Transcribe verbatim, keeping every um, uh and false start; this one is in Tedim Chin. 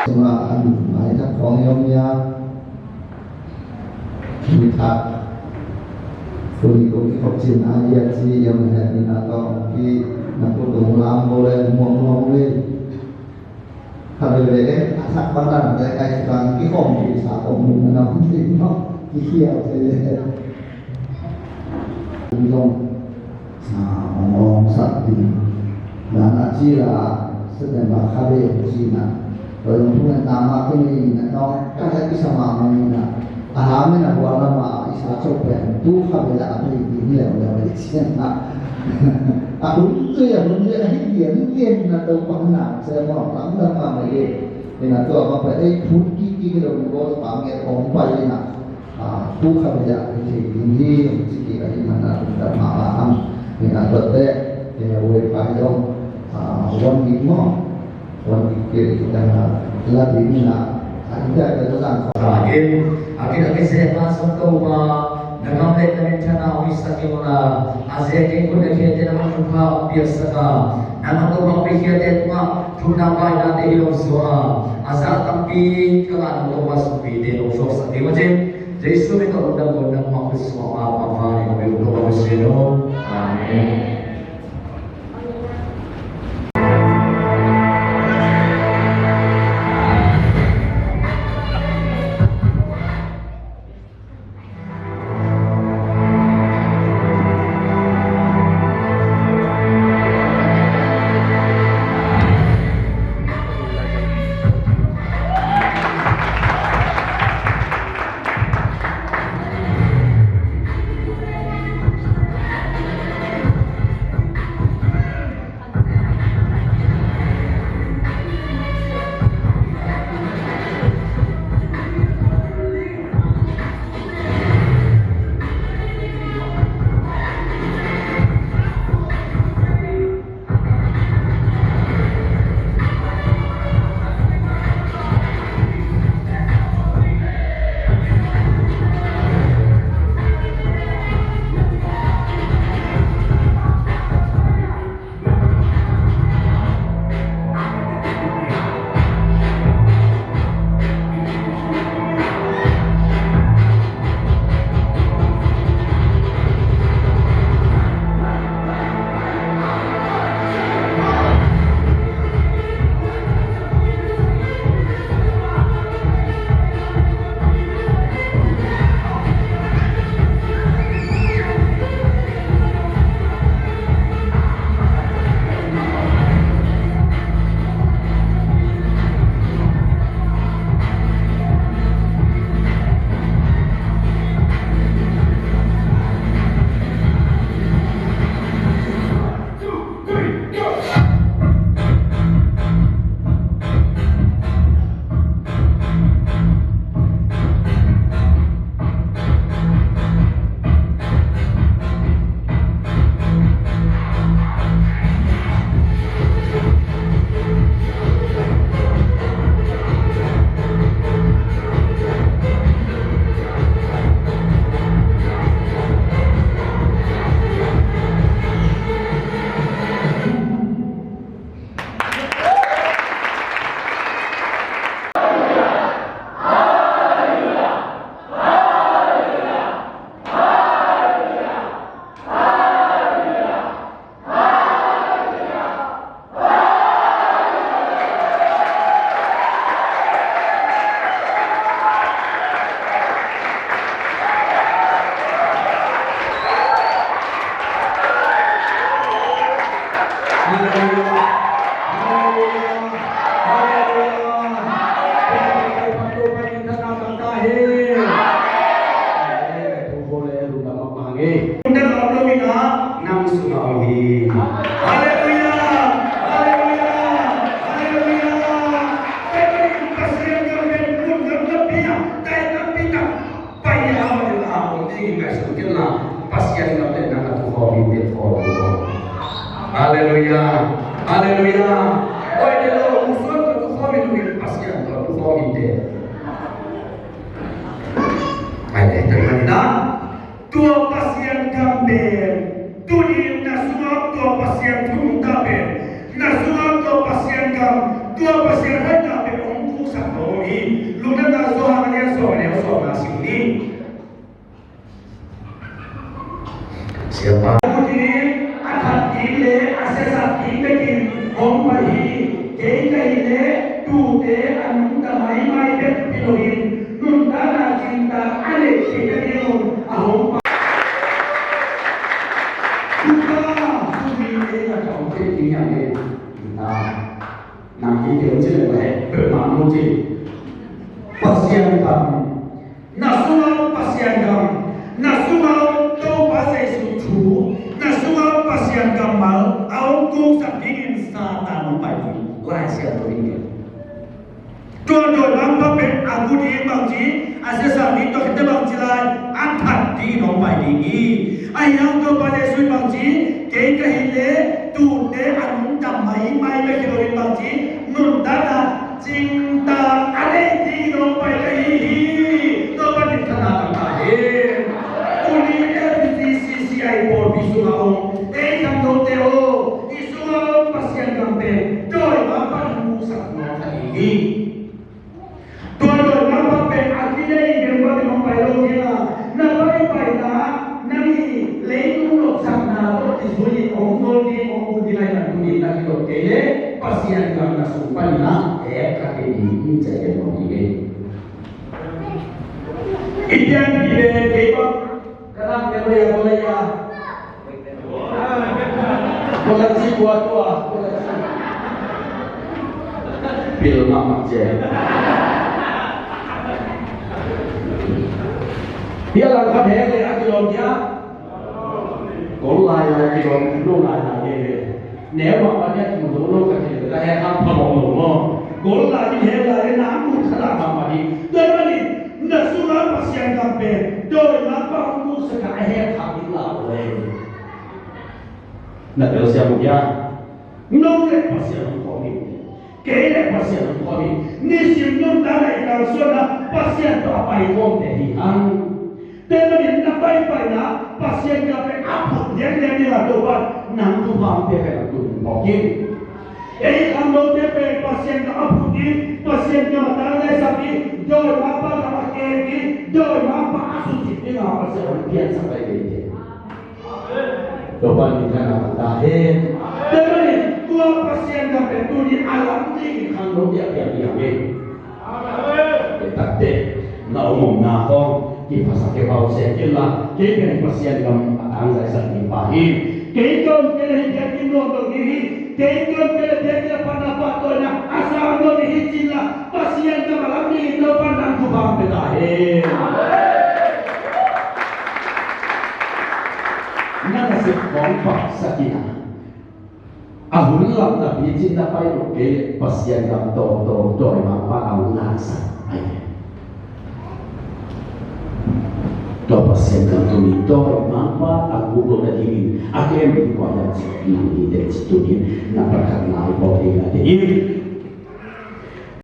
Sungah an maitak khawng i om ia. Ni tak. Tuni kong kikhop cin a ia ci i om he ni na tawh ki na kutung lam bo le muang muang le. Kha veve e, a thak bang dan te kai bang kikhawm kisa om ni na om ni no. Kikhial te le. Ni kong Aa, ong ong sak ding. Dan a ci la, September kha ve ong ci na. Tua zong thu ngen tang mah kei ni na, nong ka he kisa mah mah ni na. A ha men a hua lam a i sa cop pen tu kha ve a thei ding leuleu i ci na. A hun zui, a hun zui, a hi lian lian na, Topa na se mah lam lam mah mah ye. Ni na tua mah pen ei phut kik kik lo ni, Topa ngen ong pai na. Aa, tu khat a i thei ding hi, ci kik ahih manin a tung dam mah a ang. Hi na tuate, eh, Wei Pai zong, aa, one week maw? One week kei, aa, la ding hi na, aa, i tek te zang. Amen. Amen. Amen. Seh pa sung to pa, na gam le na min thana wi sa ki mo na, a seh ki kun na khe te na ma thupha ong piak sa ka, na ma to ma pi khia te ma thupha pai na te hi lo so a, a sa tampi ka la na to ma sung pi te lo so sa ki mo cin. Jesu min tawh lungdam ko, nangmah khut suak a pangfa nei ko, min tawh lungdam ko. Amen. Halleluia. Halleluia. Halleluia. Halleluia. Nang sungah om hi. Halleluia! Halleluia! Halleluia! Pasian gam pen mun gam tampi ah, tai tampi tak pai a, om ding in ngaihsun kei la, Pasian gam pen nang a tukhawm hi, pen khawm hi. Halleluia! Halleluia! Oi, te lo, musuan ko tukhawm hi, Pasian ko tukhawm hi te. Ai, te, te, te, te. Tua Pasian gam pen, tuni na sungah tua Pasian thu nungta pen, na sungah tua Pasian gam, tua Pasian hoihna pen hong puksa Tute a nungta maimai bek hi lo in, nuntakna cingtak a neih theihna ding un a hong pai. Tuta tuni ei a tawh thei ding hiam ei? Tuta nang i tel ci leh va heh peuhmah lo ci. Pasian gam, na sungah Pasian gam, na sungah Topa Jesu thu, na sungah Pasian kammal a hong kungsak dingin Satan hong pai ding. Lai Siangtho in gen. Tua dawimangpa pen a gu ding bangci, a siasak ding tua khit teh bangci lai, a that dingin hong pai ding hi. Ahi hang Topa Jesu in bangci, kei ka hi leh, tute a nungta maimai bek hi lo in bangci, nuntakna cingtak a neih dingin hong pai ka hi hi. Topa in thana tang ta hen. Tuni L B C C C I pawlpi sungah om ei khangnote aw, i sungah om Pasian gam pen dawimangpa in hong kungsak nuam ka hi hi. Tua dawimangpa pen a kidei bek mah in hong pai lo ding a, na paipaina, nang i leitung nopsakna tawh kizui in hong zol ding, hong gu ding ahih manin tuni na kidop kei leh Pasian gam na sung panin a hek kha kei ding hi ci-a gen nuam hi ei. I pian i pen kei bang ka nak kei lo ya, ko la ya. Ko la ci kua tua, ko la ci. Pil mahmah ci. Hih a langkhat hek leh a kilawm dia. Kol lailai kilawm lo lailai leh. Neu mahmah dia kimu lo lo ka ci leh ka hek hang phamawh lo maw. Kol lai in hek lai leh na mu thadah mahmah hi. Tua ahih manin na sungah Pasian gam pen dawimangpa hong kungsak a hek kha ding la leh. Na telsiam uh hia? No leh Pasian hong khawm hi. Kei leh Pasian hong khawm hi. Nisim nuntakna i kalsuanna Pasian tawh a pai khawmte hi hang. Tua ahih manin na paipaina Pasian gam pen a phut lianlian ding a, Topa'n nang thupha hong pia kha nang tu hong phawk hi. Ei khangnote pen Pasian gam a phut ding, Pasian gam a tangzaisak ding, dawimangpa gam a kem ding, dawimangpa a sucip ding a Pasian hong piansak lai hi. Topa min thang a ta hen. Tua ahih manin tua Pasian gam pen tuni a lam dingin khangno te a piang ding hi. Amen. Taktak na om omna khawng kiphasak kei pah uh seh kei la, kei pen Pasian gam a tangzaisak ding pa hi. Kei tung kei la hi biakinn nuam lo ding hi. Kei tung kei la biakinn a panna pahtawina a sang lo ding hi ci-in la, Pasian gam a lam dingin Topa'n nang thupha hong pia ta hen. Na nasep khawng phaksak in a, a hun lam napi cin na pai nop kei leh Pasian gam tawh tawh dawimangpa a hong ngahsak ahi. Tua Pasian gam tuni dawimangpa a guk lo nadingin a kem ding kua hiam cih nang i teci tunin na phatthakna i bawl ding a te in.